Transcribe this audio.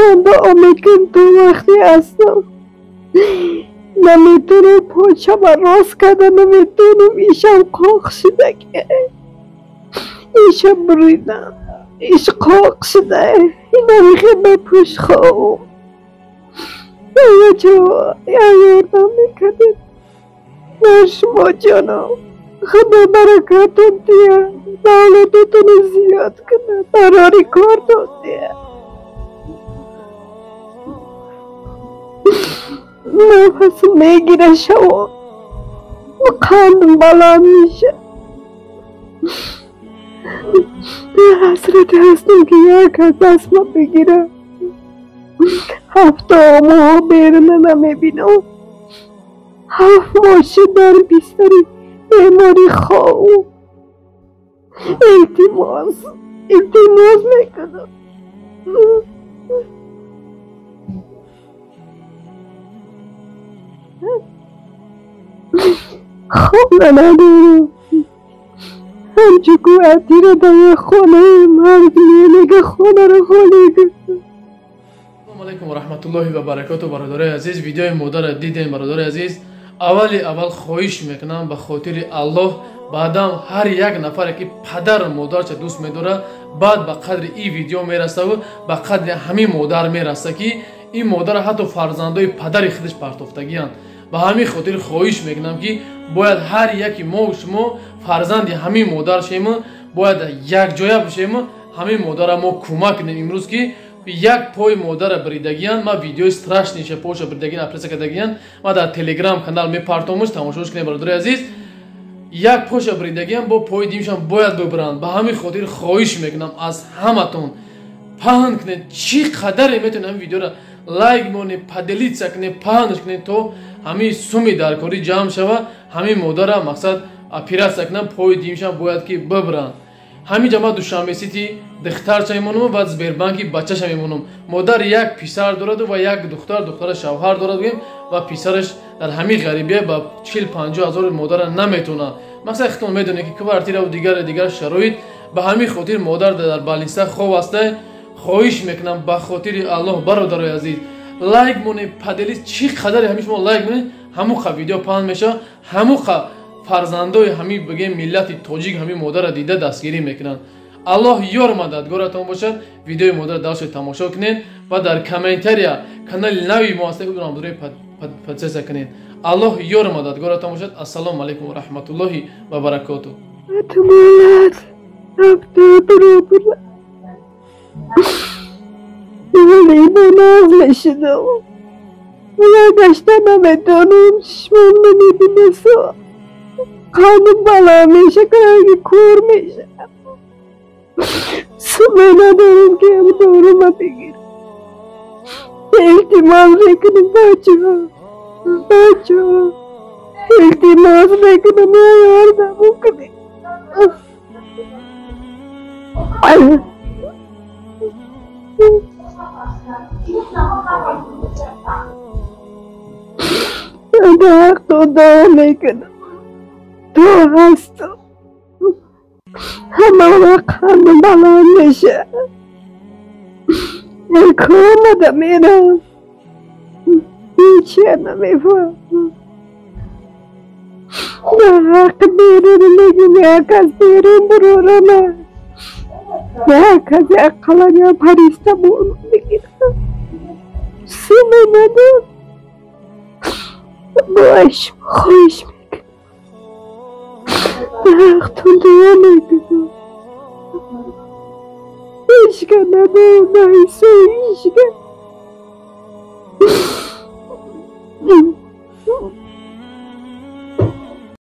من دعا میکنم تو وقتی هستم نمیتونم پاچم راست کردم، نمیتونم، ایشم قاق شده که ایشم بریدم، ایش قاق شده، اینا میخوام به پوش خواب یا یاردم میکردیم. نه شما جانم، خدا برکتون دیه، دولتتون زیاد کنه، براری کارتون دیه. نفس میگیره شما، قندم بلند میشه. در حسرت هستم که یک از دست ما بگیره. 7 ماه بیرون نمیبینم، 7 ماه شد در بستر بیماری خواب. التماس میکنم. خونه ندارم، همچه گوهتی رو در خونه مرد میگه خونه رو خالی کن. السلام علیکم و رحمت الله و برکاته. برادرای عزیز، ویدیوی مادر دیدیم. برادرای عزیز، اول خواهش میکنم به خاطر الله، بعدم هر یک نفر که پدر و مادرش دوست میداره بعد به قدر این ویدیو میرسه و به قدر همین مادر میرسه که این مادر حتی فرزندای پدر خودش پرتافتگیان. به همین خاطر خواهش میکنم که باید هر یکی ما و شما فرزند همین مادر شیم، باید یک جایه بشیم، همین مادر ما کمک کنیم. امروز که یک پای مادر بریدگیان، ما ویدیو страшный پوش بریدگیان اپرس کردگیان، ما در تلگرام کانال میپارتومش تماشاش کنیم. برادر عزیز، یک پوش بریدگیان با پای دیمشان باید ببرند. به همین خاطر خواهش میکنم از همتون پهن کنید، چی قدر میتونید همین ویدیو را لایک مونه، поделиться کنید، پهنش کنید تا همین سومی درکاری جمع شوه، همین مادر مقصد операция کنن، پای دیمشان باید که ببرند. همین جماعت دوشنبه سیتی دخترچه میمونم و سبربانکی بچه‌ش میمونم. مادر یک پسر دارد و یک دختر، دختر شوهر دارد و پسرش در همین غریبیه با 40-50 هزار مادر نمیتونه. مثلا خودتون میدونید که квартира و دیگر شرایط. به همین خاطر مادر در больница خواب است. خواهش میکنم به خاطر الله برادرای عزیز، لایک مونه، поделиться، چی قدر همین شما لایک مونه، همون ویدیو پهن میشه، همون فرزندای همین بگیم ملت تاجیک همین مادر دیده دستگیری میکنن. الله یار مددگارتان باشد. ویدیوی مادر درش تماشا کنین و در комментария канали нави мо ҳаст ӯро ҳам подписаться کنین. الله یار مددگارتان باشد. السلام علیکم و رحمت الله و برکاته. قانون بالا میشه، کور میشه. سمه ندارم که هم دارم بگیرم. التماس میکنم بچه ها، بچه ها، التماس میکنم یاردم کنیم. در حق دعا میکنم تو هستم، همه وقت همه بلند میشه، اکامده میرم، هیچی نمیفهمم. در حق بیرون میگم یک از بیرون برورم، یک از اقلا یا پریسته برون میگیرم. سمه ندارم، باش خواهش میکنم درختون دعا میکنم. هیچکه ندارم، نایسو هیچکه.